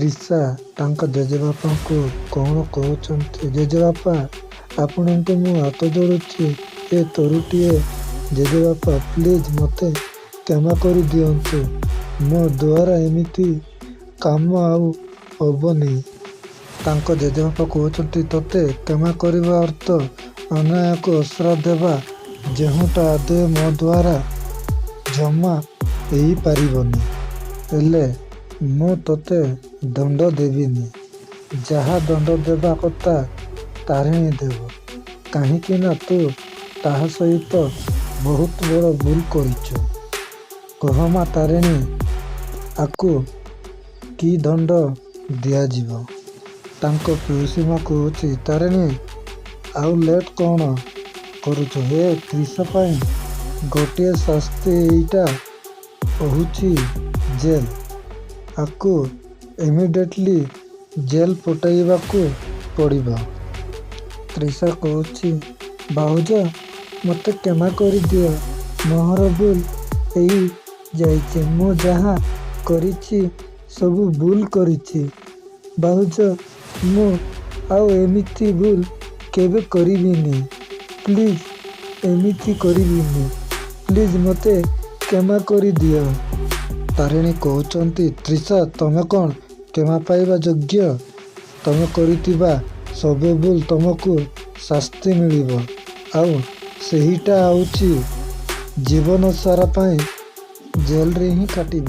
ତ୍ରିଶା ତାଙ୍କ ଜେଜେବାପାଙ୍କୁ କ'ଣ କହୁଛନ୍ତି, ଜେଜେବାପା, ଆପଣଙ୍କୁ ମୁଁ ହାତ ଯୋଡ଼ୁଛି, ଏ ତରୁଟିଏ ଜେଜେବାପା, ପ୍ଲିଜ୍ ମୋତେ କ୍ଷମା କରିଦିଅନ୍ତୁ। ମୋ ଦ୍ୱାରା ଏମିତି କାମ ଆଉ ହବନି। ତାଙ୍କ ଜେଜେବାପା କହୁଛନ୍ତି, ତୋତେ କ୍ଷମା କରିବା ଅର୍ଥ ଅନ୍ୟାୟକୁ ଆଶ୍ରୟ ଦେବା, ଯେଉଁଟା ଆଦୌ ମୋ ଦ୍ୱାରା ଜମା ହେଇପାରିବନି। ହେଲେ ମୁଁ ତୋତେ ଦଣ୍ଡ ଦେବିନି। ଯାହା ଦଣ୍ଡ ଦେବା କଥା ତାରିଣୀ ଦେବ। କାହିଁକିନା ତୁ ତା ସହିତ ବହୁତ ବଡ଼ ଭୁଲ କରିଛୁ। କହ ମା ତାରିଣୀ, ଆକୁ କି ଦଣ୍ଡ ଦିଆଯିବ? ତାଙ୍କ ପିଉସୀ ମା କହୁଛି, ତାରିଣୀ, ଆଉ ଲେଟ୍ କ'ଣ କରୁଛ? ଏ ତ୍ରିଶା ପାଇଁ ଗୋଟିଏ ଶାସ୍ତି, ଏଇଟା ହେଉଛି ଜେଲ୍। ଆକୁ ଇମିଡିଏଟଲି ଜେଲ୍ ପଠାଇବାକୁ ପଡ଼ିବ। ତ୍ରିଶା କହୁଛି, ଭାଉଜ, ମୋତେ କ୍ଷମା କରିଦିଅ। ମୋହର ଭୁଲ ହେଇଯାଇଛି। ମୁଁ ଯାହା କରିଛି ସବୁ ଭୁଲ କରିଛି। ଭାଉଜ, ମୁଁ ଆଉ ଏମିତି ଭୁଲ କେବେ କରିବିନି। ପ୍ଲିଜ୍, ଏମିତି କରିବିନି। ପ୍ଲିଜ୍ ମୋତେ କ୍ଷମା କରିଦିଅ। ତାରିଣୀ କହୁଛନ୍ତି, ତ୍ରିଶା, ତମେ କ'ଣ କ୍ଷମା ପାଇବା ଯୋଗ୍ୟ? ତମେ କରିଥିବା ସବୁ ଭୁଲ ତମକୁ ଶାସ୍ତି ମିଳିବ, ଆଉ ସେଇଟା ହେଉଛି ଜୀବନ ସାରା ପାଇଁ ଜେଲରେ ହିଁ କାଟିବ।